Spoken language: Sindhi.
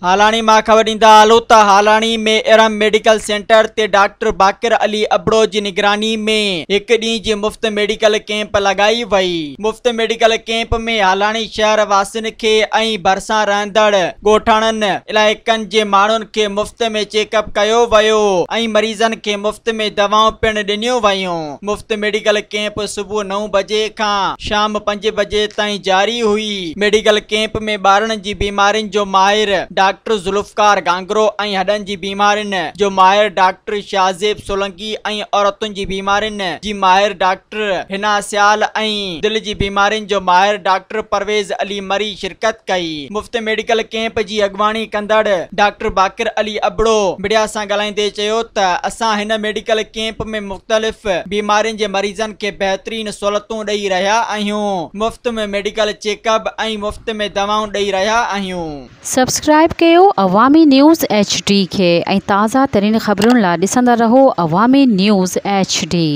هالاڻي مان خبر ڏيندا هلون ته هالاڻي ۾ ارم ميڊيڪل سينٽر تي ڊاڪٽر باقر علي ابڙو جي نگراني ۾ هڪ ڏينهن جي مفت ميڊيڪل ڪئمپ لڳائي وئي. مفت ميڊيڪل ڪئمپ ۾ هالاڻي شهر واسين کي ۽ ڀرسان رهندڙ ڳوٺاڻن علائقن جي ماڻهن کي مفت ۾ چيڪ اپ ڪيو ويو ۽ مريضن کي مفت ۾ دوائون پڻ ڏنيون ويون. مفت ميڊيڪل ڪئمپ صبح نو بجي کان شام پنج بجي تائين جاري هئي. ميڊيڪل ڪئمپ ۾ ٻارڙن جي بيمارين جو ماهر ڊاڪٽر ذوالفقار گهانگهرو ۽ هڏن جي بيمارين جو ماهر ڊاڪٽر شاهزيب سولنگي ۽ عورتن جي بيمارين جي ماهر ڊاڪٽر حنا سيال ۽ دل جي بيمارين جو ماهر ڊاڪٽر پرويز علي مري شرڪت ڪئي. مفت ميڊيڪل ڪئمپ جي اڳواڻي ڪندڙ ڊاڪٽر باقر علي ابڙو ميڊيا سان ڳالهائيندي چيو ته اسان هن ميڊيڪل ڪئمپ ۾ مختلف بيمارين جي مريضن کي بهترين سهولتون ڏئي رهيا آهيون مفت ۾ ميڊيڪل چيڪ اپ ۽ مفت ۾ دوائون ڏئي رهيا آهيون. سبسڪرائيب ڪيو عوامي نيوز ايڇ ڊي کي ۽ تازه ترين خبرن لا ڏسندا رهو عوامي نيوز ايڇ ڊي.